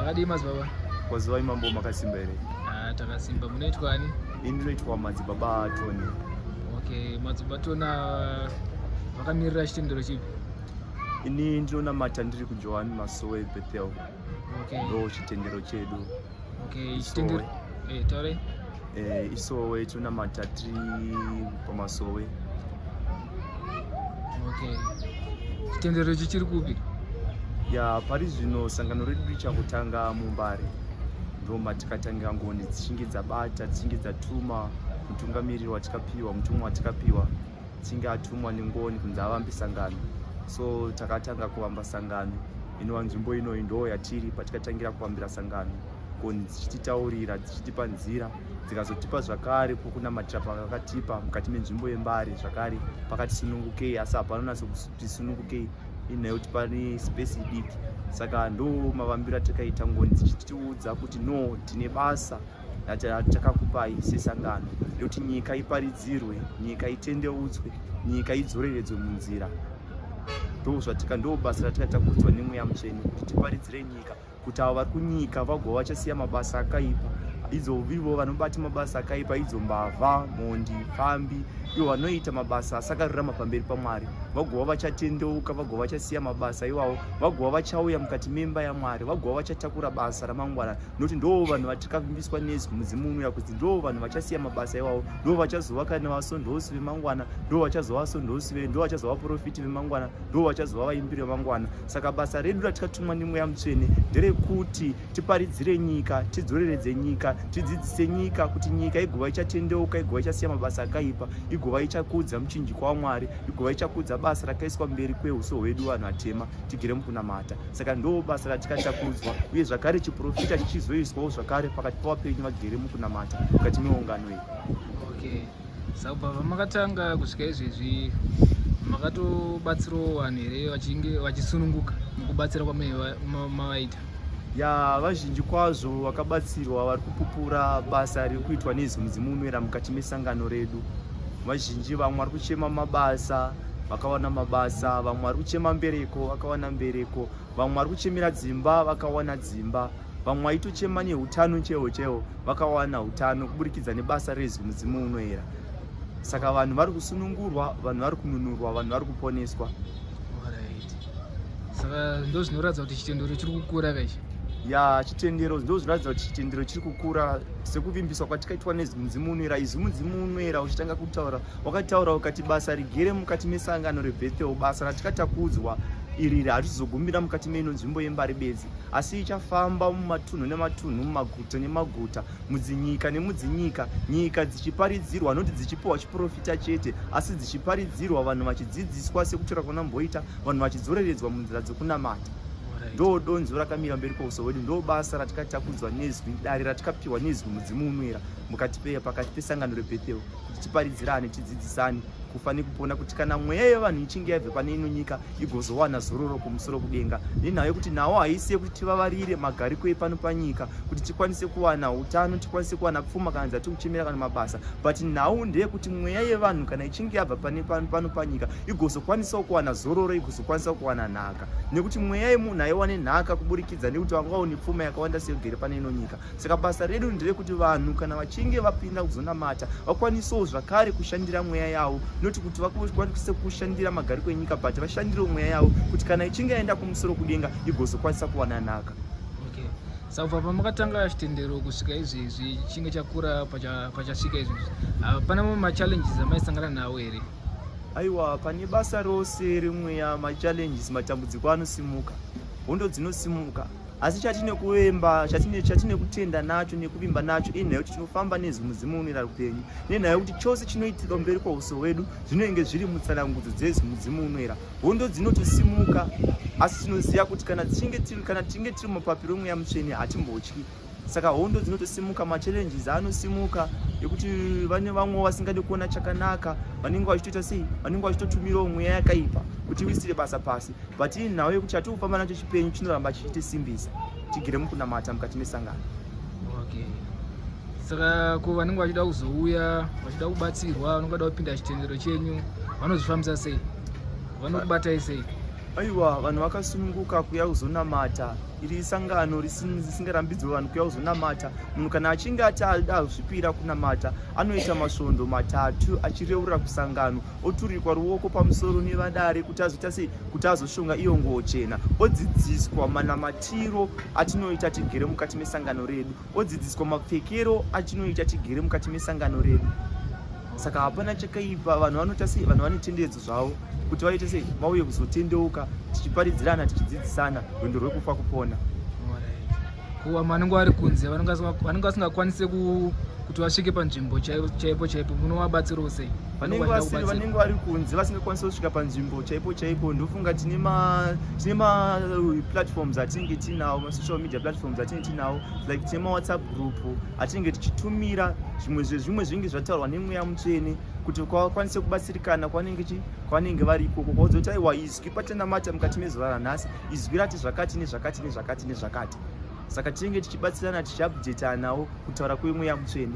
Makadii madzibaba? Kwazivai mambo, makasimba here? Ah, takasimba. Munoitwa ani? Ini ndinoitwa Madzibaba Tony. Okay, Madzibaba Tony vakamirira chitendero chipi? Ini ndinonamata ndiri kuJohani Masowe Bethel. Okay. Ndo chitendero chedu. Okay, chitendero. Eh, taure. Eh, isowe tinonamata tiri pamasowe. Okay. Chitendero ichi chiri kupi? Ya, pari zvino sangano redu richakutanga muMbare. Ndo matikatangira ngoni dzichinge dzabata, dzichinge dzatuma mutungamiriri watikapiwa, mutumwa watikapiwa, achinge atumwa nengoni kunzi avambe sangano. So takatanga kuvamba sangano inova nzvimbo inoyi ndo yatiri patikatangira kuvambira sangano, ngoni dzichititaurira, dzichitipa nzira, dzikazotipa zvakare pokunamatira pakakatipa mukati menzvimbo yeMbare zvakare pakati sunungukei, asi hapana natso kuti sunungukei inhaya yekuti pane space idiki. Saka ndo mavambiro atakaita, ngoni dzichitiudza kuti no, tine basa ratakakupai sesangano rekuti nyika iparidzirwe, nyika itendeutswe, nyika idzoreredzwe munzira. Ndo zvatika, ndo basa ratikatakudzwa nemweya mutsvene kuti tiparidzire nyika, kuti avo vari kunyika vagova vachasiya mabasa akaipa, idzo ivo vanobata mabasa akaipa, idzo mbavha, mhondi, pfambi, ivo vanoita mabasa asakarurama pamberi paMwari, vagova vachatendeuka, vagova vachasiya mabasa iwawo, vagova vachauya mukati memba yaMwari, vagova vachatakura basa ramangwana, nokuti ndo vanhu vatikavimbiswa nezwi mudzimu unoya kuti ndo vanhu vachasiya mabasa iwawo, ndo vachazova kana vasondosi vemangwana, ndo vachazova vasondosi ve, ndo vachazova vaprofiti vemangwana, ndo vachazova vaimbiri vemangwana. Saka basa redu ratikatumwa nemweya mutsvene nderekuti tiparidzire nyika, tidzoreredze nyika, tidzidzise nyika, kuti nyika igova ichatendeuka, igova ichasiya mabasa akaipa, igova ichakudza muchinjikwa waMwari, igova ichakudza basa rakaiswa mberi kweuso hwedu vanhu vatema tigere mukunamata. Saka ndo basa ratikatakudzwa, uye zvakare chiprofita chichizoiswawo zvakare pakati pavapenyu vagere mukunamata mukati meungano iyi. Okay. Saka kubva pamakatanga kusvika izvezvi makatobatsirawo vanhu here vachinge vachisununguka mukubatsira kwamavaita? Ya, vazhinji kwazvo vakabatsirwa, vari kupupura basa riri kuitwa nezwi mudzimu unoera mukati mesangano redu. Vazhinji, vamwe vari kuchema mabasa vakawana mabasa, vamwe vari kuchema mbereko vakawana mbereko, vamwe vari kuchemera dzimba vakawana dzimba, vamwe vaitochema neutano chaiwo chaiwo vakawana utano kuburikidza nebasa rezwi mudzimu unoera. Saka vanhu vari kusunungurwa, vanhu vari kununurwa, vanhu vari kuponeswa. Alright. Saka ndo zvinoratidza kuti chitendero chiri kukura kaichi? Ya, chitendero ndo zvinoratidza kuti chitendero chiri kukura sekuvimbiswa kwatikaitwa nezwi mudzimu unoera. Izwi mudzimu unoera uchitanga kutaura, wakataura ukati basa rigere mukati mesangano reBethel, basa ratikatakudzwa iri harizogumira mukati meino nzvimbo yeMbare bedzi, asi ichafamba mumatunhu nematunhu, mumaguta nemaguta, mudzinyika nemudzinyika, nyika dzichiparidzirwa, noti dzichipiwa chiprofita chete, asi dzichiparidzirwa, vanhu vachidzidziswa sekutaura kwanamboita, vanhu vachidzoreredzwa munzira dzekunamata. Ndo donzo rakamira mberi kweuso hwedu, ndo basa ratikatakudzwa nezwi dare ratikapiwa nezwi mudzimu unoera mukati pakati pesangano reBethel, kuti tiparidzirane, tidzidzisane kufa nekupona, kuti kana mweya yevanhu ichinge yabve pane ino nyika igozowana zororo kumusoro kudenga. Nenhau yekuti nawo haisi yekuti tivavarire magariko epano panyika kuti tikwanise kuwana utano, tikwanise kuwana pfuma kana dzatikuchemera kana mabasa, but nhau ndeyekuti mweya yevanhu kana ichinge yabva pane pano panyika igozokwanisawo kuwana zororo, igozokwanisawo kuwana nhaka, nekuti mweya yemunhu haiwane nhaka kuburikidza nekuti vangaone pfuma yakawanda seyogere pane ino nyika. Saka basa redu nderekuti vanhu kana vachinge vapinda kuzonamata vakwanisewo zvakare kushandira mweya yavo, noti kuti vakwanise kushandira magariko enyika, but vashandirewo mweya yavo kuti kana ichinge yaenda kumusoro kudenga igozokwanisa kuwana nhaka. Okay. Saka kubva pamakatanga chitendero kusvika izvezvi chinge chakura pachasvika izvezvi, hapana mamwe machallenges amaisangana nawo here? Aiwa, pane basa rose remweya machallenges, matambudziko anosimuka, hondo dzinosimuka, asi chatine kuvemba, chatine kutenda nacho nekuvimba nacho inhau yekuti tinofamba nezwi mudzimu unoera rupenyu, nenhau yekuti chose chinoitika mberi kweuso hwedu zvinenge zviri mutsanangudzo dzezwi mudzimu unoera. Hondo dzinotosimuka, asi tinoziva kuti kana tichinge tiri mumapapiro emweya mutsvene hatimbotyi. Saka hondo dzinotosimuka, machallenges anosimuka ekuti vane vamwe vasingadi kuona chakanaka, vanenge vachitoita sei, vanenge vachitotumirawo mweya yakaipa kuti iwisire basa pasi, but inhau yekuti chatiri kufamba nacho chipenyu chinoramba chichitisimbisa tigere mukunamata mukati mesangano. Okay. Saka ko vanenge vachida kuzouya, vachida kubatsirwa, vanenge vachida kupinda chitendero chenyu, vanozvifambisa sei? Vanokubatai sei? Aiwa, vanhu vakasununguka kuuya kuzonamata. Iri isangano risingarambidzwe vanhu kuuya kuzonamata. Munhu kana achinge ati azvipira kunamata, anoita masvondo matatu achireurura kusangano, oturikwa ruoko pamusoro nevadare kuti azoita sei, kuti azoshonga iyo nguo chena, odzidziswa manamatiro atinoita tigere mukati mesangano redu, odzidziswa mapfekero atinoita tigere mukati mesangano redu. Saka hapana chakaipa, vanhu vanoita sei, vanhu vane tendedzo zvavo kuti vaite sei, vauye kuzotendeuka, tichiparidzirana, tichidzidzisana rwendo rwekufa kupona. Kuva vanenge vari kunze, vanenge vasingakwanise kuti vasvike panzvimbo chaipo chaipo, munovabatsirawo sei? Vanenge vari kunze vasingakwanisi kusvika panzvimbo chaipo chaipo, ndofunga tine maplatforms atinenge tinawo, masocial media platforms atinenge tinawo, like tine mawhatsapp group atinenge tichitumira zvimwe zvezvimwe zvinenge zvataurwa nemweya mutsvene kuti vakwanise kubatsirikana kwavanenge vari ikoko, kwaudza kuti aiwa, izwi patanamata mukati mezuva ranhasi, izwi rati zvakati nezvakati nezvakati nezvakati. Saka tinenge tichibatsirana, tichiupdatanawo kutaura kwemweya mutsvene,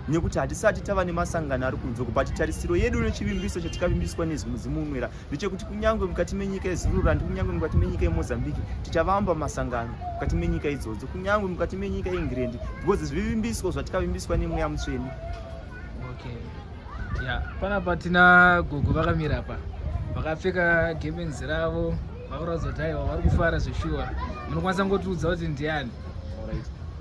nekuti hatisati tava nemasangano ari kunze uko, but tarisiro yedu nechivimbiso chatikavimbiswa nemudzimu unoera ndechekuti kunyange mukati menyika yeZululand, kunyange mukati menyika yeMozambique, tichavamba masangano mukati menyika idzodzo, kunyange mukati menyika yeEngland, because zvivimbiso zvatikavimbiswa nemweya mutsvene. Okay, ya, panapa tina gogo vakamira apa, vakapfeka gemenzi ravo, vakuratidza kuti aiwa, vari kufara zveshuwa. Munokwanisa ngotiudza kuti ndiani?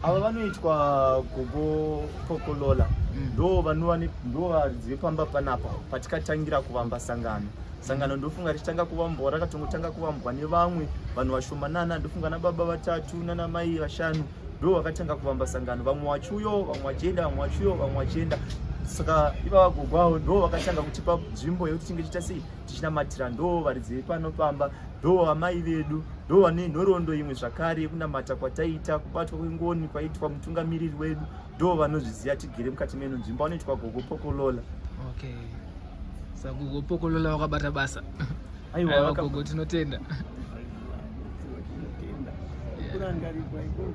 Ava vanoitwa Gogo Pokolola. Ndo vanova ndo varidzi vepamba panapa patikatangira kuvamba sangano. Sangano ndofunga richitanga kuvambwa, rakatongotanga kuvambwa nevamwe vanhu vashomanana, ndofunga nababa vatatu nanamai vashanu ndo vakatanga kuvamba sangano, vamwe vachiuyo, vamwe vachienda, vamwe vachiuyo, vamwe vachienda. Saka ivava gogo avo ndo vakatanga kutipa nzvimbo yekuti tinge tichiita sei, tichinamatira. Ndo varidzi vepano pamba, ndo amai vedu, ndo vane nhoroondo imwe zvakare yekunamata kwataita, kubatwa kwengoni kwaitwa mutungamiriri wedu, ndo vanozviziva. Tigere mukati meno nzvimbo, vanoitwa Gogo Pokolola. Okay, saka Gogo Pokolola vakabata basa. Aiwa gogo, tinotenda. Tinotenda kurangarirwa ikoko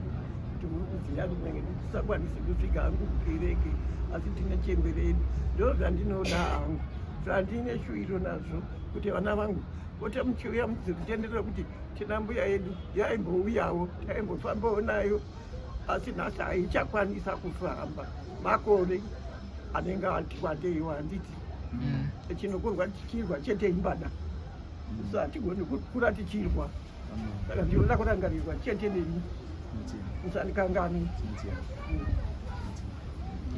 kuti muri kuziva kunyange ndisakwanisi kusvika hangu kukereke, asi tine chembereni. Ndo zvandinoda hangu, zvandine shuwiro nazvo, kuti vana vangu pote muchiuya mudzikutenderera kuti tina mbuya yedu yaimbouyawo, taimbofambawo nayo, asi nhasi haichakwanisa kufamba, makore anenge ati wandeiwo, handiti? Chinokurwa tichirwa chete imbada, so hatigoni kukura tichirwa. Saka ndinoda kurangarirwa chete nemi, musandikangani.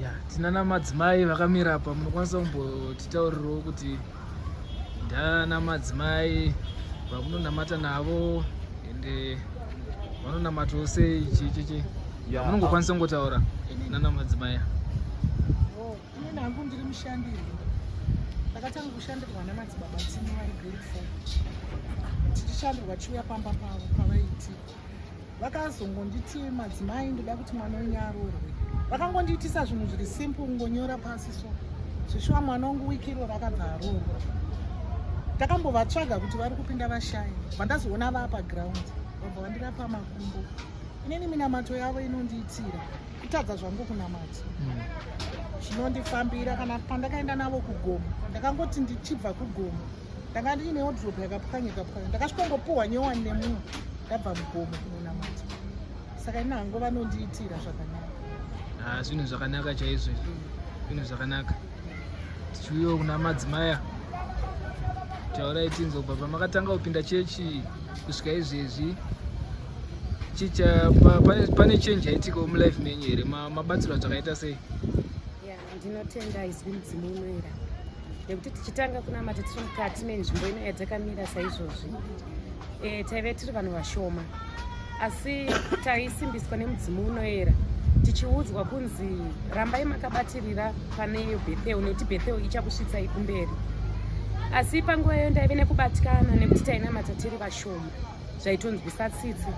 Ya, tina namadzimai vakamira apa. Munokwanisa kumbotitaurirawo kuti ndana madzimai vamunonamata navo, ende vanonamatawo sei, chichichi? Munongokwanisa kungotaura nana madzimai. Oh, inini hangu ndiri mushandirwi. Ndakatanga kushandirwa namadzibaba Tino vari grade 4, tichishandirwa chiuya pamba pavo pavaiti. Vakazongonditi, "Madzimai, ndoda kuti mwana wenyu aroorwe." Vakangondiitisa zvinhu zviri simple, kungonyora pasi. So zvishuwa mwana wangu wiki iro rakabva aroorwa. Ndakambovatsvaga kuti vari kupinda vashaya, vandazoona vaa paground, vabva vandirapa makumbo. Inini minamato yavo inondiitira, kutadza zvangu kunamata zvinondifambira. Kana pandakaenda navo kugomo, ndakangoti ndichibva kugomo, ndanga ndiine wardrobe yakapwanyika pwanya, ndakasvikongopuhwa nyowani nemumwe ndabva mugomo kunonamata. Saka ina hangu vanondiitira zvakanaka. Ah, zvinhu zvakanaka chaizvo, zvinhu zvakanaka. Tichiuyawo kuna madzimaya, taurai tinzwe, kubva pamakatanga kupinda chechi kusvika izvezvi, chicha pane change yaitikawo mulife menyu here? Mabatsirwa zvakaita sei? Ya, ndinotenda izwi mudzimu unoera, nekuti tichitanga kunamata tiri mukati menzvimbo ino yatakamira saizvozvi, taive tiri vanhu vashoma, asi taisimbiswa nemudzimu unoera, tichiudzwa kunzi rambai makabatirira pane iyo Bethel, nekuti Bethel ichakusvitsai kumberi. Asi panguva iyoyo ndaive nekubatikana nekuti tainamata tiri vashoma, zvaitonzwisa tsitsi.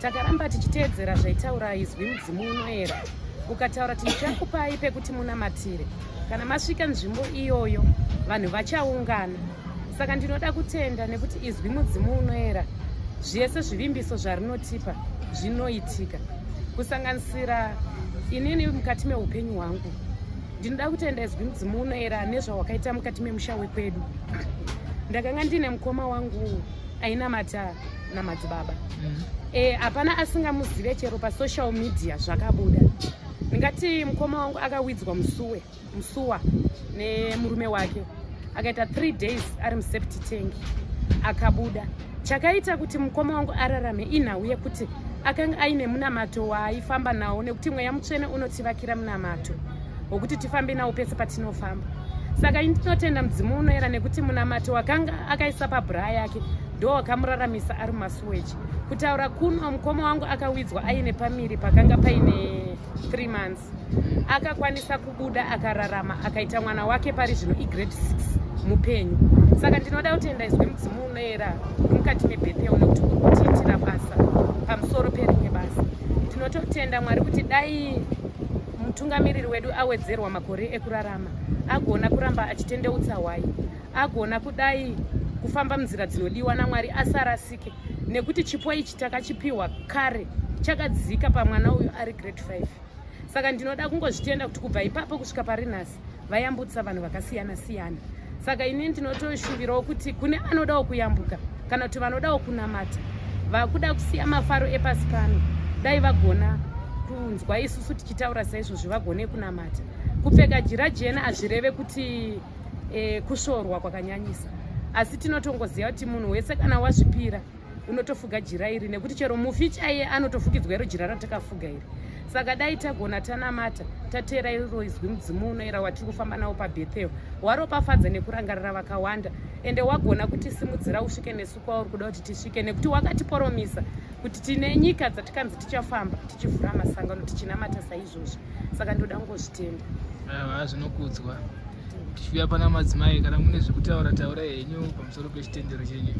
Takaramba tichiteedzera zvaitaura izwi mudzimu unoera, ukataura kuti ndichakupai pekuti munamatire, kana masvika nzvimbo iyoyo vanhu vachaungana. Saka ndinoda kutenda nekuti izwi mudzimu unoera, zvese zvivimbiso zvarinotipa zvinoitika, kusanganisira inini mukati meupenyu hwangu. Ndinoda kutenda izwi mudzimu unoera nezvawakaita mukati memusha wekwedu. Ndakanga ndine mukoma wangu. Ainamata namadzibaba. Eh, hapana asingamuzive chero pasocial media zvakabuda. Ndingati mukoma wangu akawidzwa musuwe musuwa nemurume wake, akaita 3 days ari museptic tank, akabuda. Chakaita kuti mukoma wangu ararame inhau yekuti akanga aine munamato waaifamba nawo, nekuti Mweya Mutsvene unotivakira munamato wokuti tifambe nawo pese patinofamba. Saka ini ndinotenda Mudzimu Unoera nekuti munamato wakanga akaisa pabhura yake ndo wakamuraramisa ari mumasuweji. Kutaura kuno, mukoma wangu akawidzwa aine pamiri pakanga paine 3 months, akakwanisa kubuda, akararama, akaita mwana wake. Pari zvino igrade 6, mupenyu. Saka ndinoda kutenda izwi Mudzimu Unoera uri mukati meBethel nekuti uri kutiitira basa pamusoro perimwe basa. Tinototenda Mwari kuti dai mutungamiriri wedu awedzerwa makore ekurarama, agona kuramba achitendeutsa hwai, agona kudai kufamba munzira dzinodiwa naMwari, asarasike, nekuti chipo ichi takachipiwa kare, chakadzika pamwana uyu ari grade 5. Saka ndinoda kungozvitenda kuti kubva ipapo kusvika pari nhasi vayambutsa vanhu vakasiyana siyana. Saka ini ndinotoshuvirawo kuti kune vanodawo kuyambuka kana kuti vanodawo kunamata, vakuda kusiya mafaro epasi pano, dai vagona kunzwa isusu tichitaura saizvozvi, vagone kunamata. Kupfeka jira jena hazvireve kuti kusvorwa kwakanyanyisa, asi tinotongoziva kuti munhu wese kana wazvipira unotofuga jira iri, nekuti chero mufi chaiye anotofukidzwa iro jira ratakafuga iri. Saka dai tagona tanamata, tateera iro izwi Mudzimu Unoera watiri kufamba nawo paBethel, waropafadza nekurangarira vakawanda, ende wagona kutisimudzira usvike nesu kwauri kuda kuti tisvike, nekuti wakatiporomisa kuti tine nyika dzatikanzi tichafamba tichivhura masangano, tichinamata saizvozvi. Saka ndoda kungozvitenda. Aiwa, zvinokudzwa. Tichiuya pana madzimai, kana mune zvekutaura, taura henyu pamusoro pechitendero chenyu.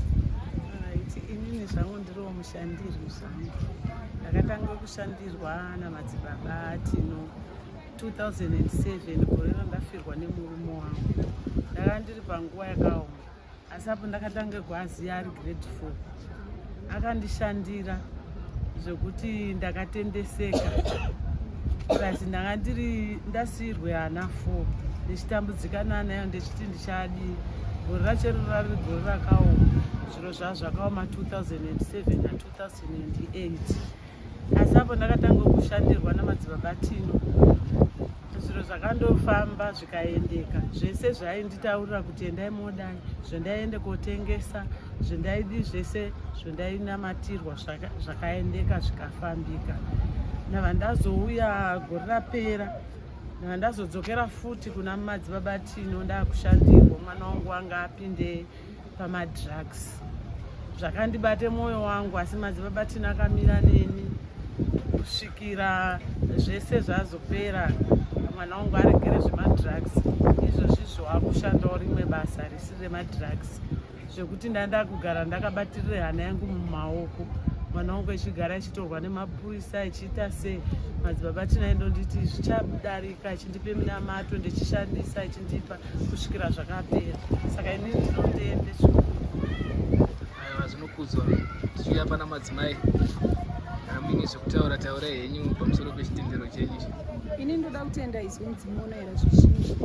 Right, inini zvangu ndiriwo mushandirwi zvangu. Ndakatanga kushandirwa namadzibaba Tino 2007, gore randafirwa nemurume wangu. Ndanga ndiri panguva yakaoma, asi apo ndakatanga gwazi ari grade 4, akandishandira zvekuti ndakatendeseka. Plus ndanga ndiri ndasiyirwe ana 4, ndichitambudzika naanayo, ndichiti ndichadii. Gore racho rari gore rakaoma, zviro zvaa zvakaoma 2007 na2008. Asi apo ndakatanga kushandirwa namadzibaba Tino, zviro zvakandofamba zvikaendeka. Zvese zvainditaurira kuti endai modai, zvandaiende kotengesa, zvendaidi zvese, zvendainamatirwa zvakaendeka, zvikafambika. Ndabva ndazouya gore rapera, ndabva ndazodzokera futi kuna madzibaba Tino, ndakushandirwa. Mwana wangu wanga apinde pamadrugs, zvakandibate mwoyo wangu, asi madzibaba Tino akamira neni kusvikira zvese zvazopera. Mwana wangu aregere zvemadrugs, izvozvizvo akushandawo rimwe basa risiri remadrugs, zvekuti ndanda kugara ndakabatirira hana yangu mumaoko. Mwana wangu echigara achitorwa nemapurisa, achiita sei, madzibaba Tina indonditi zvichadarika, achindipe minamato ndichishandisa, achindipa kusvikira zvakapera. Saka inini ndinotende zvikuru. Aiwa, zvinokudzwa. Tichiuya pana madzimai, kana muine zvekutaura, taurai henyu pamusoro pechitendero chenyu. Ini ndoda kutenda izwi Mudzimu Unoera zvizhinji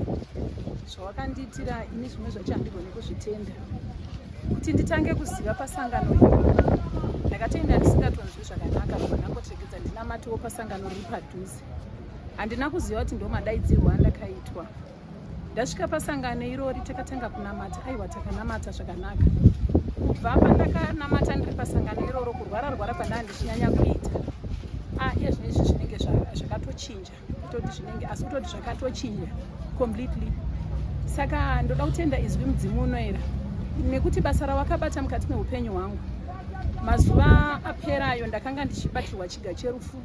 zvawakandiitira ini. Zvimwe zvacho handigoni kuzvitenda. Kuti nditange kuziva pasangano iri, ndakatoenda ndisingatonzwi zvakanaka, ndobva ndangotiregedza ndinamatiwo pasangano riri padhuze. Handina kuziva kuti ndo madaidzirwo andakaitwa. Ndasvika pasangano irori, takatanga kunamata. Aiwa, takanamata zvakanaka. Kubva pandakanamata ndiri pasangano iroro, kurwara rwara kwandaa ndichinyanya kuita, ah, iye zvino izvi zvinenge zvakatochinja, kutoti zvinenge, asi kutoti zvakatochinja completely. Saka ndoda kutenda izwi Mudzimu Unoera nekuti basa rawakabata mukati meupenyu hwangu. Mazuva aperayo ndakanga ndichibatirwa chiga cherufu,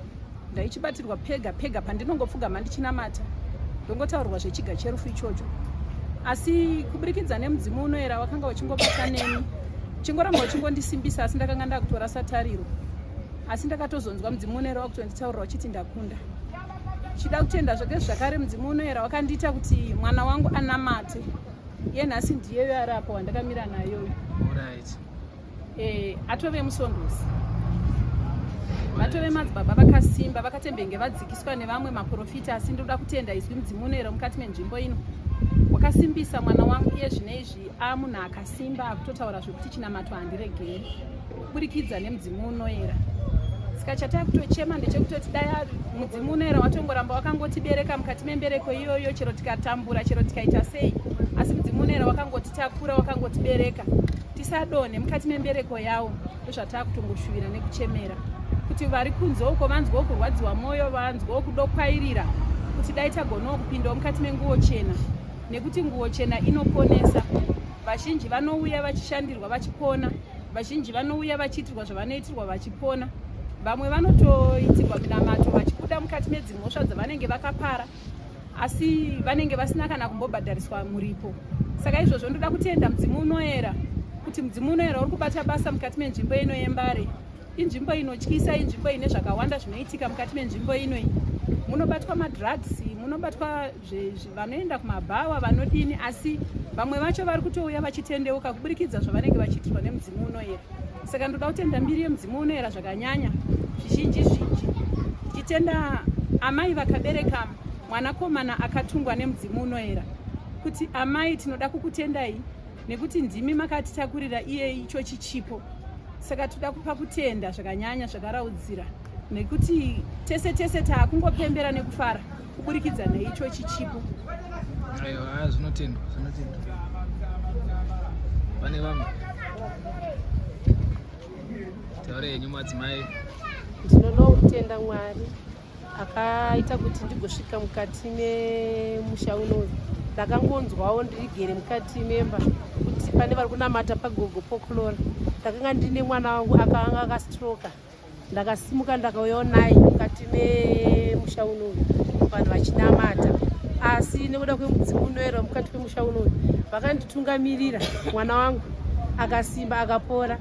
ndaichibatirwa pega pega pandinongopfugama ndichinamata, ndongotaurirwa zvechiga cherufu ichocho. Asi kuburikidza neMudzimu Unoera wakanga uchingobata neni, uchingoramba uchingondisimbisa, asi ndakanga ndakutorasa tariro. Asi ndakatozonzwa Mudzimu Unoera wakutonditaurira uchiti ndakunda. Chida kutenda zvake zvakare, Mudzimu Unoera wakandiita kuti mwana wangu anamate. Iye nhasi ndiyeyo ari apo wandakamira nayoyo. Atove musondosi, vatove madzibaba vakasimba, vakatembenge vadzikiswa nevamwe maprofita. Asi ndoda kutenda izwi Mudzimu Unoera mukati menzvimbo ino. Wakasimbisa mwana wangu iye zvino izvi amunhu akasimba akutotaura zvekuti chinamato handiregeri kuburikidza nemudzimu unoera. Saka chatakutochema ndechekutoti dai mudzimu unoera watongoramba wakangotibereka mukati membereko iyoyo, chero tikatambura, chero tikaita sei, asi mudzimu unoera wakangotitakura, wakangotibereka, tisadonhe mukati membereko yawo. Ndozvatakutongoshuvira nekuchemera kuti vari kunze uko vanzwewo kurwadziwa mwoyo, vanzwewo kudokwairira kuti dai tagonawo kupindawo mukati menguwo chena, nekuti nguwo chena inoponesa. Vazhinji vanouya vachishandirwa vachipona, vazhinji vanouya vachiitirwa zvavanoitirwa vachipona, vamwe vanotoitirwa minamato vachibuda mukati medzimhosva dzavanenge vakapara, asi vanenge vasina kana kumbobhadhariswa muripo. Saka izvozvo ndoda kutenda mudzimu unoera kuti mudzimu unoera uri kubata basa mukati menzvimbo ino yeMbare. Inzvimbo inotyisa, inzvimbo ine zvakawanda zvinoitika mukati menzvimbo ino. Munobatwa madrugs, munobatwa vanoenda kumabhawa, vanodini, asi vamwe vacho vari kutouya vachitendeuka kuburikidza zvavanenge vachiitirwa nemudzimu unoera. Saka ndoda kutenda mbiri yemudzimu unoera zvakanyanya zvizhinji zhinji, ndichitenda amai vakabereka mwanakomana akatungwa nemudzimu unoera, kuti amai tinoda kukutendai nekuti ndimi makatitakurira iye ichochi chipo. Saka toda kupa kutenda zvakanyanya zvakaraudzira, nekuti tese tese taakungopembera nekufara kuburikidza neichochi chipo. Aiwa, zvinotendwa, zvinotendwa. Pane vamwe taure henyu madzimai. Ndinodawo kutenda Mwari akaita kuti ndigosvika mukati memusha unoyu. Ndakangonzwawo ndirigere mukati memba kuti pane vari kunamata pagogo poklora. Ndakanga ndine mwana wangu akanga akastroka, ndakasimuka ndakauyawo naye mukati memusha unoyu vanhu vachinamata, asi nekuda kwemudzimu unoera mukati memusha unoyu vakanditungamirira, mwana wangu akasimba akapora.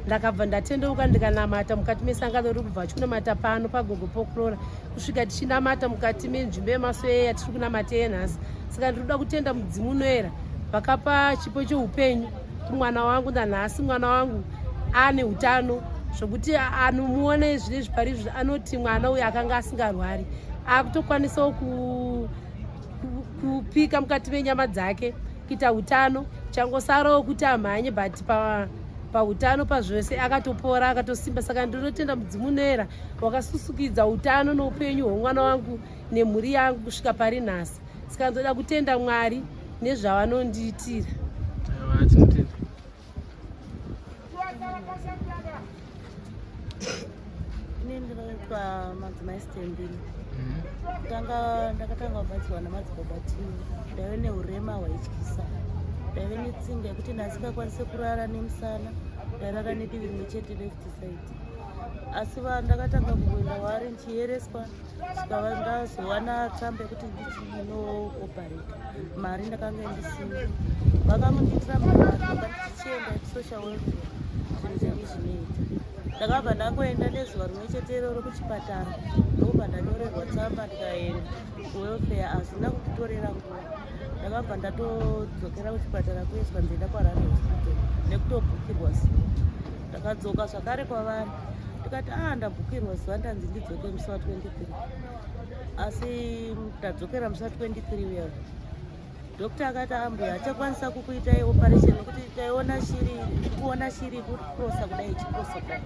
Ndakabva ndatendeuka ndikanamata mukati mesangano riri kubva vachikunamata pano pagogo poklora kusvika tichinamata mukati menzvimbo yemasoeya yatiri kunamata yenhasi. Saka ndinoda kutenda mudzimu unoera vakapa chipo cheupenyu kumwana wangu nanhasi. Mwana wangu ane utano zvokuti anomuona zvinezvi pari zvino anoti mwana uyu akanga asingarwari, akutokwanisawo kupika mukati menyama dzake, kuita utano. Changosarawo kuti amhanye, but pautano pazvose akatopora akatosimba. Saka ndinotenda mudzimu unoera wakasusukidza utano noupenyu hwomwana wangu nemhuri yangu kusvika pari nhasi. Saka ndoda kutenda Mwari nezvavanondiitira. Ini ndinoitwa madzimai Stembini. Kutanga ndakatanga kubatsirwa namadzibaba Tino, ndaive neurema hwaityisa, ndaive netsinga yekuti ndasingakwanise kurara nemusana, ndairara nedivi rimwe chete, left side. Asi ndakatanga kungoenda wari ndichiyereswa kusvika ndazowana tsamba yekuti ndichinoopareta. Mari ndakanga ndisina, vakangondiitira mari vakandichienda kusocial welfare, zvinhu zvenyu zvinoita. Ndakabva ndangoenda nezuva rimwe chete iroro kuchipatara, ndokubva ndanyorerwa tsamba ndikaenda kuwelfare. Hazvina kunditorera nguva, ndakabva ndatodzokera kuchipatara kuiswa nzenda kwaRani Hospital nekutobhukirwa zuva. Ndakadzoka zvakare kwavari ndikati a ah, ndabhukirwa zuva, ndanzi ndidzoke musi wa 23, asi ndadzokera musi wa 23 uya, Doctor akati ambuya achakwanisa kukuitai operation nekuti taiona shiri, kuona shiri kurosa kudai, ichikrosa kudai,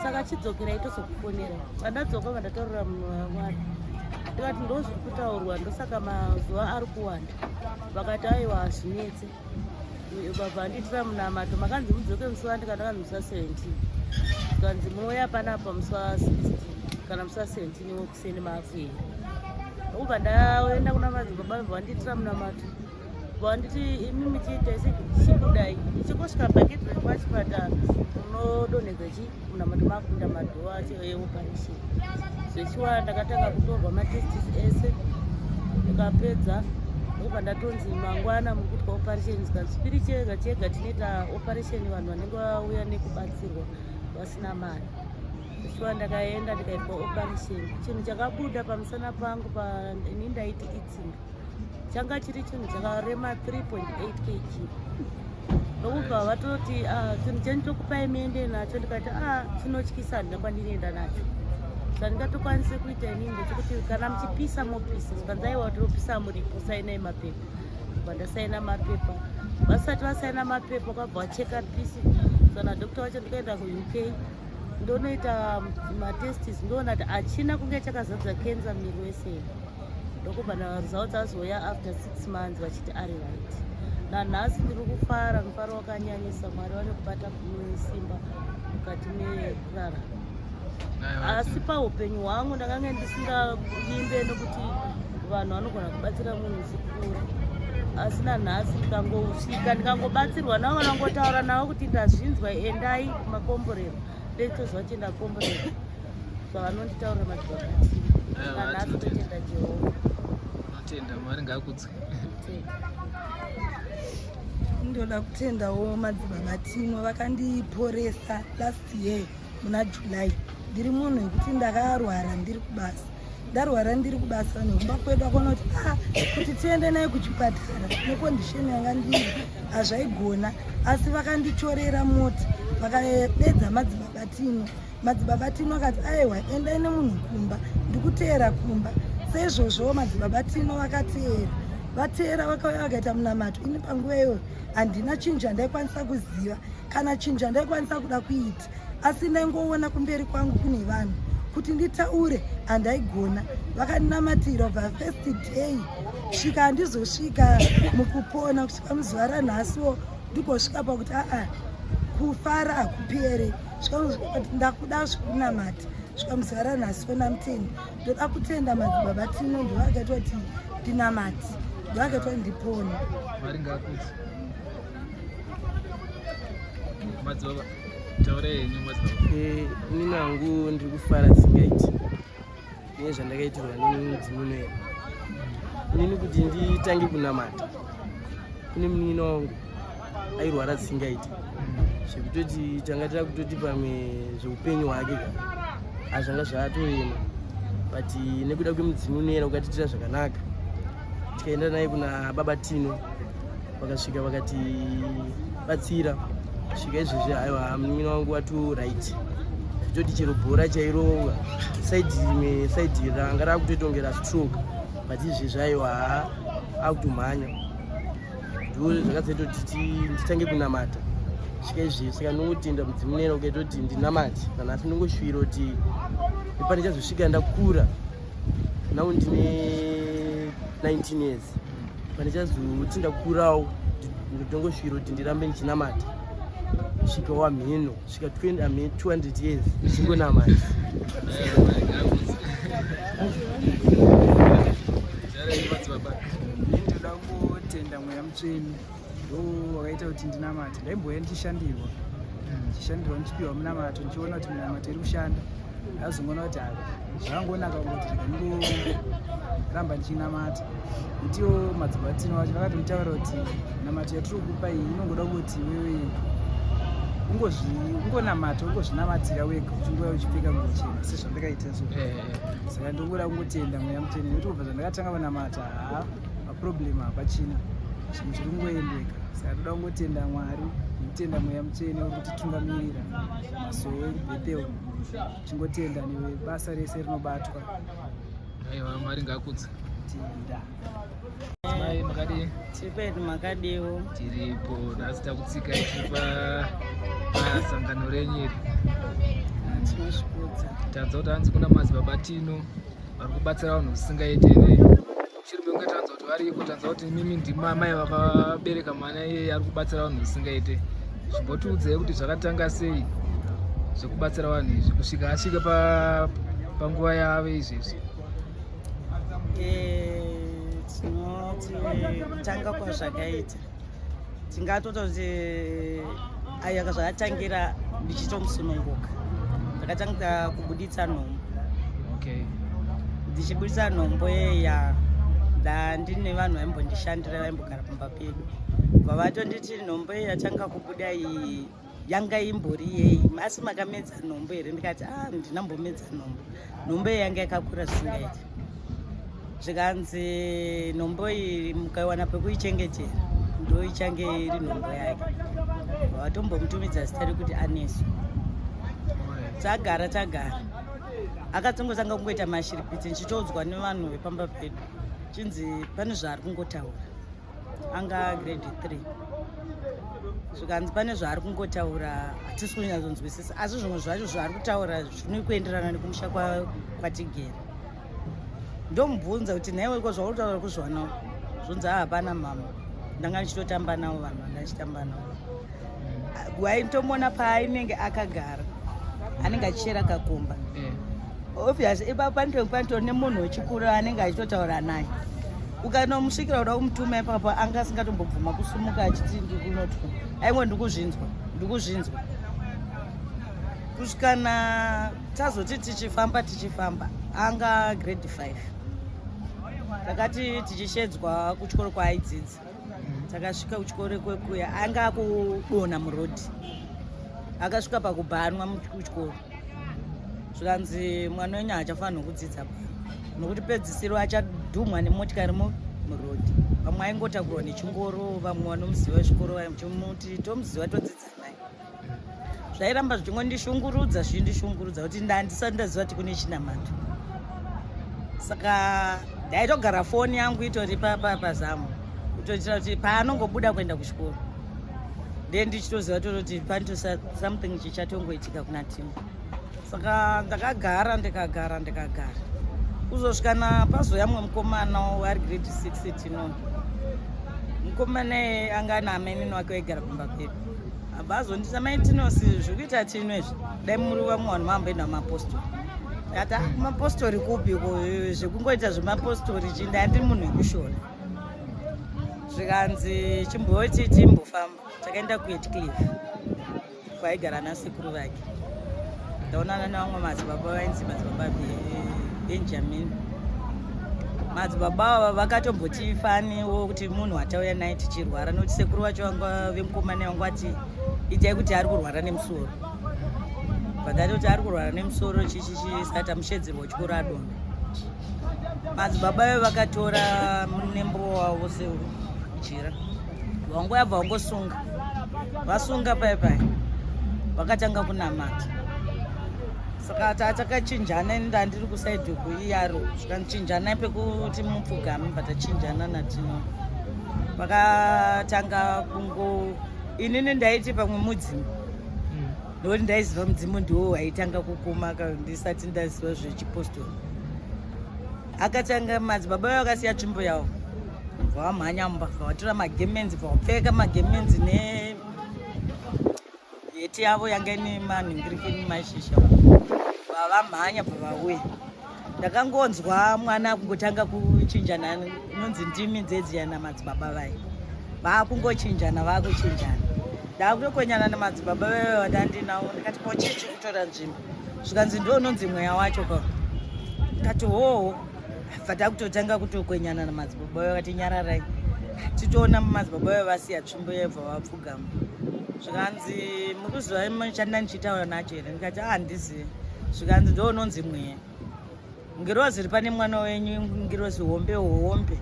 saka chidzokerai tozokufonera. Pandadzoka vandataurira munhu waMwari ndikati ndo zviri kutaurwa, ndosaka mazuva ari kuwanda. Vakati aiwa, hazvinetse. Vabva vandiitira munamato, makanzi mudzoke musi wa, ndikati ndakanzi musi wa 17, tikanzi munouya panapa musi wa 16 kana musi wa 17 wekuseni maakuenda. Ndokubva ndaenda kuna madzibaba, vabva vandiitira munamato, vanditi imi muchiita isi chibudai ichingosvika pagedhi repachipatara munodonhedza chi munamato, makupinda madhoa acho eoperation. Zvechiwa ndakatanga kutorwa matestis ese, ndikapedza ndobva ndatonzi mangwana muri kuitwa operation. Zikazvipiri chega chega tinoita operation vanhu vanenge vauya nekubatsirwa vasina mari. Shuwa ndakaenda ndikaitwa operation, chinhu chakabuda pamusana pangu ini ndaiti itsinga, changa chiri chinhu chakarema 3.8 kg. Ndokubva vatoti ah, chinhu chenyu tokupai muende nacho. Ndikati a ah, chinotyisa, handina kwandinoenda nacho. Zvandingatokwanise kuita inini ndechekuti kana muchipisa mopisa. Zvikanzi aiwa, topisa muripo, sainai mapepa. Ndobva ndasaina mapepa. Vasati vasaina mapepa kwabva vacheka pisi. Sana doctor wacho ndikaenda kuUK ndonoita matestis ndoona kuti hachina kunge chakazadza cancer muviri wese ndokubva maresults azouya after six months vachiti ari right nanhasi ndiri kufara mufaro wakanyanyisa mwari vane kubata simba mukati mekurara asi paupenyu hwangu ndakanga ndisingavimbe nekuti vanhu vanogona kubatsira munhu zvikuru asi nanhasi ndikangosvika ndikangobatsirwa navo vanangotaura navo kuti ndazvinzwa endai kumakomborero ndetozva kuti ndakomborero zvavanonditaurira madzibabati nanhasi totenda jehovha tenda mwari ngaakudzwe ndoda kutendawo madzibaba tino vakandiporesa last year muna july ndiri munhu wekuti ndakarwara ndiri kubasa ndarwara ndiri kubasa nekumba kwedu akaona kuti ah kuti tiende naye kuchipatara nekondisheni yanga ndiri hazvaigona asi vakanditorera mota vakadedza madzibaba tino madzibaba tino akati aiwa endai nemunhu kumba ndikuteera kumba seizvozvowo madzibaba tino vakateera vateera vakauya vakaita munamato ini panguva iyoyo handina chinhu chandaikwanisa kuziva kana chinhu chandaikwanisa kuda kuita asi ndaingoona kumberi kwangu kune vanhu kuti nditaure handaigona vakandinamatira kubva first day svika handizosvika mukupona kusvika muzuva ranhasiwo ndigosvika pakuti aa kufara hakupere svika ndakuda zvekunamata svika muzuva ranhasi ona mutendi ndoda kutenda madzibaba tino ndovakaitwa kuti ndinamati ndovakaitwa kuti ndipone Mwari ngaakudze. Madzibaba, taurai henyu madzibaba. Eh, inini hangu ndiri kufara zvisingaiti nezvandakaitirwa nemudzimu unoera inini kuti nditange kunamata kune munin'ina wangu airwara zvisingaiti zvekutoti tanga tira kutoti pamwe zveupenyu hwake ka hazvanga zvatorema but nekuda kwemudzimu unoera ukatiitira zvakanaka tikaenda naye kuna baba tino vakasvika vakatibatsira svika izvezvi haiwa munin'ina wangu watu right zvitoti chero bhora chairova saidi rimwe saidi ranga rakutoita kunge rastroke but izvezvi aiwa haa akutomhanya ndo zvakazoita kuti nditange kunamata svika izvezvi saka ndongotenda mudzimu nena ukaita kuti ndinamate nanhasi ndongoshuvira kuti nepandichazosvika ndakura now ndine 19 years pandichazoti ndakurawo ndotongosvira kuti ndirambe ndichinamata svika wamhino svika 200 years ndichingonamata ndoda kungotenda mweya mutsvene ndo wakaita kuti ndinamate ndaimbouya ndichishandirwa ndichishandirwa ndichipiwa munamato ndichiona kuti minamato iri kushanda ndazongoona kuti hai zvakangonaka kungoti rega ndingoramba ndichinamata netiwo madzibaba tino vacho vakatonditaura kuti namato yatiri kukupa iyi inongoda kuti wewe ungonamata ungozvinamatira wega uchingouya uchipfeka nguo chena sezvandakaita so eh, eh. saka ndongoda kungotenda mweya mutsvene nekuti kubva zvandakatanga kunamata haa maproblem hapachina zvinhu zviri kungoendeka saka toda kungotenda mwari nekutenda mweya mutsvene uri kutitungamirira masowe ekubethel chingotenda nebasa rese rinobatwa aiwa mwari ngaakudze tenda mai makadii tiri pedu makadiwo tiripo nhasi takutsika tiri pasangano renyu iri tinozvikudza tanzwa kuti hanzi kuna madzibaba tino vari kubatsira vanhu zvisingaite here chiri mekunge tanzwa kuti variko tanzwa kuti mimi ndimi amai vakabereka mwana iyeye ari kubatsira vanhu zvisingaite zvimbotiudzei kuti zvakatanga sei zvekubatsira vanhu izvi kusvika asvike panguva yave izvezvi eh, tinoti kutanga kwazvakaita tingatototi ayaka zvakatangira ndichitomusununguka ndakatanga kubuditsa nhombo okay. ndichibuditsa nhombo yeya ndandine vanhu vaimbondishandira vaimbogara pamba pedu bva vatonditi nhombo iyi yatanga kubuda iyi yanga imbori yei asi makamedza nhombo here ndikati a ah, ndinambomedza nhombo nhombo iyi yanga yakakura zvisingaiti zvikanzi nhombo iyi mukaiwana pekuichengetera ndo ichange iri nhombo yake vatombomutumidza zita rekuti anesu tagara tagara akatongotanga kungoita mashiripiti ndichitoudzwa nevanhu vepamba pedu chinzi pane zvaari kungotaura Anga grade 3. Zvikanzi pane zvaari kungotaura hatisi kunyatsonzwisisa asi zvimwe zvacho zvaari kutaura zvinokuenderana nekumusha kwatigere. Ndomubvunza kuti nhaiwe ko zvauri kutaura kuzviwanawo? Zvonzi haa hapana mama. Ndanga ndichitotamba navo vanhu vanga ndichitamba navo. Waitomuona paainenge akagara anenge achichera kakomba. Obvious ipapo panenge panitori nemunhu wechikuru anenge achitotaura naye. Ukanomusvikira kuda kumutuma ipapo anga asingatombobvuma kusumuka achiti ndikunotwa. Aingoti ndikuzvinzwa, ndikuzvinzwa. Kusvikana tazoti tichifamba tichifamba anga grade 5. Takati tichishedzwa kuchikoro kwaaidzidza. Takasvika kuchikoro kwekuya anga akudonha muroad. Akasvika pakubhanwa kuchikoro. Zvikanzi mwana wenyu haachafanirwa kudzidza pano nokuti pedzisiro achadhumwa nemotikari muroad. Vamwe aingotakurwa nechingoro, vamwe vanomuziva zvikoro vachimuti tomuziva todzidza naye. Zvairamba zvichingondishungurudza zvichindishungurudza kuti ndandisati ndaziva kuti kune chinamato. Saka ndaitogara foni yangu itori pazamu kutoitira kuti paanongobuda kuenda kuchikoro then ndichitoziva tototi panito something chichatongoitika kuna Tino. Saka ndakagara ndikagara ndikagara kuzosvika na pazouya mumwe mukomana ari grade 6 Tino. Mukomana anga ana amainini wake vaigara pamba pedu. Abva azonditi amai Tinosi zviri kuita Tino izvi dai muri vamwe vanhu mamboenda kumapostori. Ndikati ah kumapostori kupi ko zvekungoita zvemapostori chii ndandiri munhu wekushora. Zvikanzi chimboti timbofamba. Takaenda kuHeathcliff kwaigara nasekuru vake. Ndaonana nevamwe madzibaba vainzi madzibaba Benjamin. Madzibaba ava vakatombotifaniwo kuti munhu watauya naye tichirwara nokuti sekuru vacho vanga vemukomana vangu vati itai kuti ari kurwara nemusoro. Vakatoti ari kurwara nemusoro chichichi saka tamushedzerwa chikoro adonha. Madzibaba vavo vakatora munembo wavo sejira vangu yabva vangosunga vasunga pai pai vakatanga kunamata. Saka takachinjana ini ndandiri kusaidhi uku iyaro zvikanochinjana pekuti mupfugame patachinjana naTino. Vakatanga kungo inini ndaiti pamwe mudzimu nokuti ndaiziva mudzimu ndiwo waitanga kukuma ndisati ndaziva zvechipostori. Akatanga madzibaba vavo vakasiya tsvimbo yavo vamhanya mumba vatora magemenzi vapfeka magemenzi ne heti yavo yanga ine manhingirikini mashizha vavamhanya bvavauya. Ndakangonzwa mwana akungotanga kuchinjana inonzi ndimi dzedziya namadzibaba vaye vaakungochinjana vaakuchinjana. Ndakutokwenyana namadzibaba vaye vandandinawo ndikati ko chii chiri kutora nzvimbo zvikanzi ndo unonzi mweya wacho ko. Ndikati hoho bva takutotanga kutokwenyana namadzibaba vaye vakati nyararai titoona madzibaba vaye vasiya tsvimbo yebva vapfugama. Zvikanzi mukuziva chanda ndichitaura nacho here ndikati ah handizivi. Zvikanzi ndo unonzi mweya. Ngirozi iri pane mwana wenyu ngirozi hombe hombe.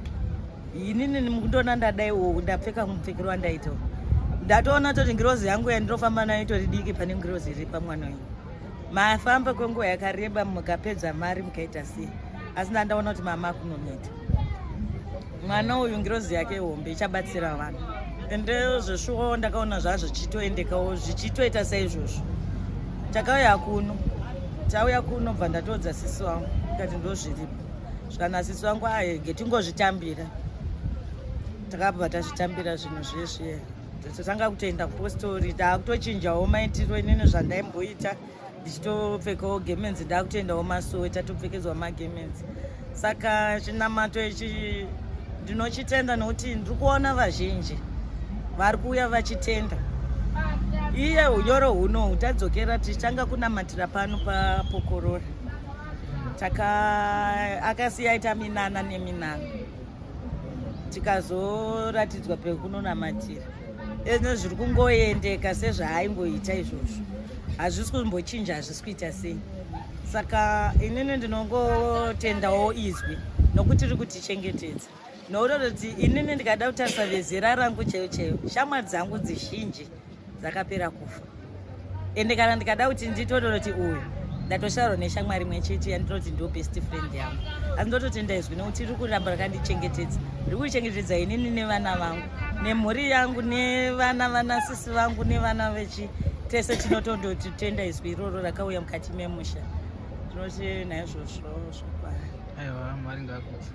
Inini mukundiona ndadai uku ndapfeka mupfekero wandaita. Ndatoona toti ngirozi yangu yandinofamba nayo itori diki pane ngirozi iri pamwana wenyu. Mafamba kwenguva yakareba mukapedza mari mukaita sei. Asi ndandaona kuti mama akunoneta. Mwana uyu ngirozi yake hombe ichabatsira vanhu. Ende zveshuwa ndakaona zvazvo zvichitoendekawo zvichitoita saizvozvo. Takauya kuno. Tauya kuno bva ndatoudza sisi wangu ndikati ndozviripo. Zvikana sisi wangu aege tingozvitambira. Takabva tazvitambira zvinhu zviye. Tatanga kutoenda kupostori takutochinjawo maitiro inini zvandaimboita ndichitopfekawo gemenzi ndakutoendawo masowe tatopfekedzwa magemenzi. Saka chinamato ichi ndinochitenda nokuti ndiri kuona vazhinji vari kuuya vachitenda. Iye unyoro huno tadzokera tichitanga kunamatira pano paPokorora. Taka akasiya aita minana neminana. Tikazoratidzwa pekunonamatira. Ezvino zviri kungoendeka sezvaaingoita izvozvo. Hazvisi kumbochinja, hazvisi kuita sei. Saka inini ndinongotendawo izwi nokuti riri kutichengetedza. Nokuti inini ndikada kutarisa vezera rangu chaiyo chaiyo, shamwari dzangu dzizhinji dzakapera kufa. Ende kana ndikada kuti nditototi uyu Ndatoshaurwa neshamwari imwe chete yandinoti ndo best friend yangu, asi ndototenda izwi nekuti riri kuramba rakandichengetedza, riri kuchengetedza inini nevana vangu nemhuri yangu nevana vana sisi vangu nevana vechi tese tinotondotitenda izwi iroro rakauya mukati memusha. Tinoti naizvozvo zvakwana. Aiwa, Mwari ngaakudze.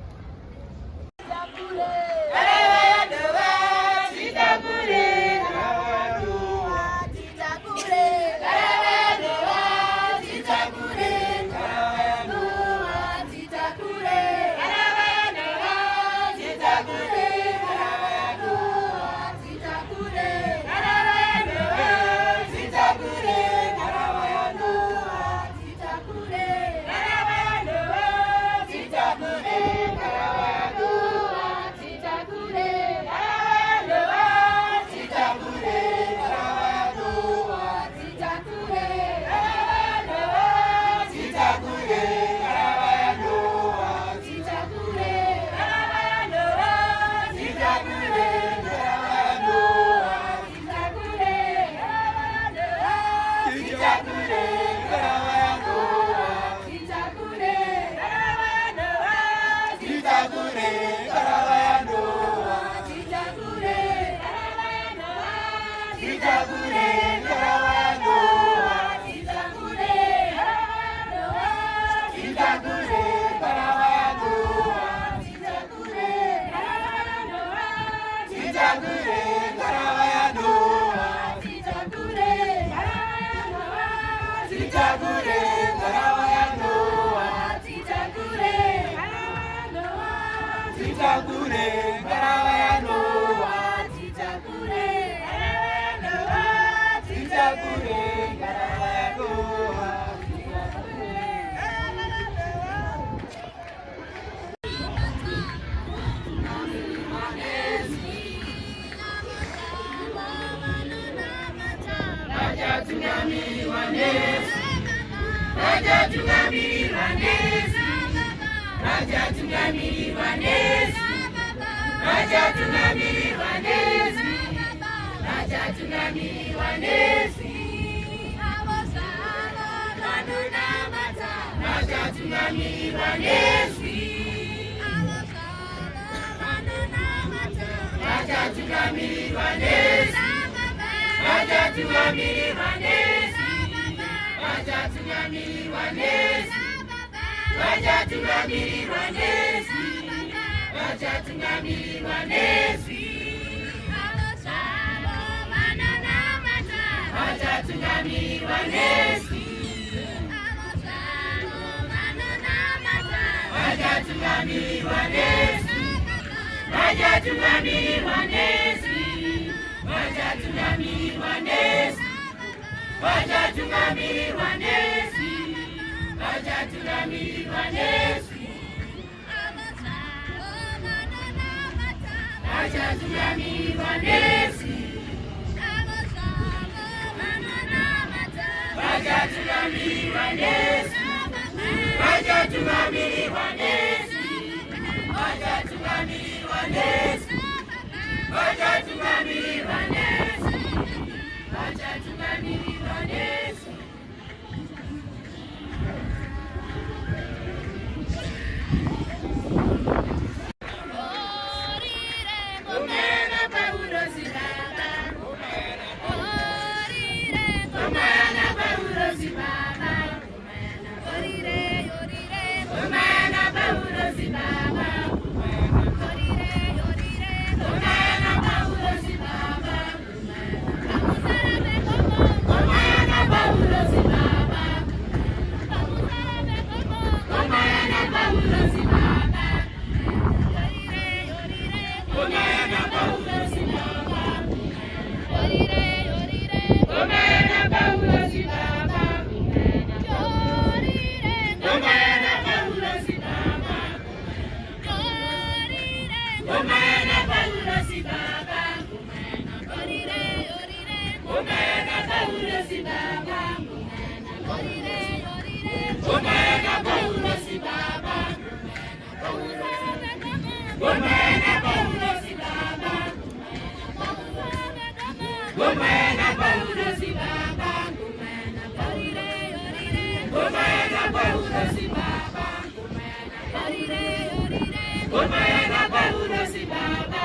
Ngoma yana Paurosi baba.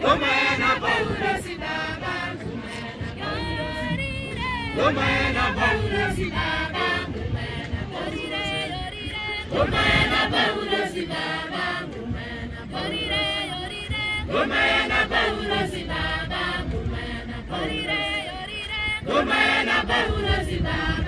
Ngoma yana Paurosi baba. Ngoma yana Paurosi baba. Ngoma yana Paurosi baba. Ngoma yana Paurosi baba. Ngoma yana Paurosi baba.